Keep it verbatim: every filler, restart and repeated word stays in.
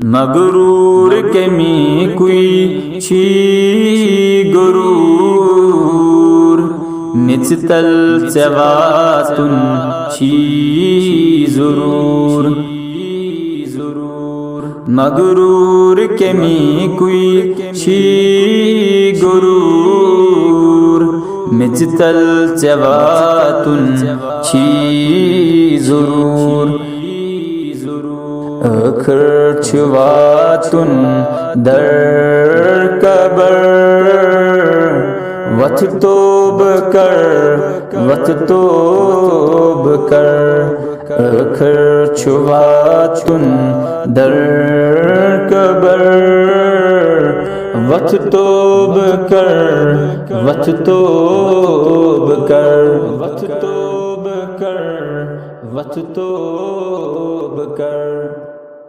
مغرور کمی کوئی چھی غرور، مِژِ تل ژےٚ واتُن چھی ضرور۔ مغرور کمی کوئی چھی غرور، مِژِ تل ژےٚ واتُن چھی ضرور۔ ٲخٕر چھُ واتُن در قبر، وَتھ توبہٕ کر، وَتھ توبہٕ کر۔ ٲخٕر چھُ واتُن در قبر، وَتھ توبہٕ کر، وَتھ توبہٕ کر، وَتھ توبہٕ کر، وَتھ توبہٕ کر۔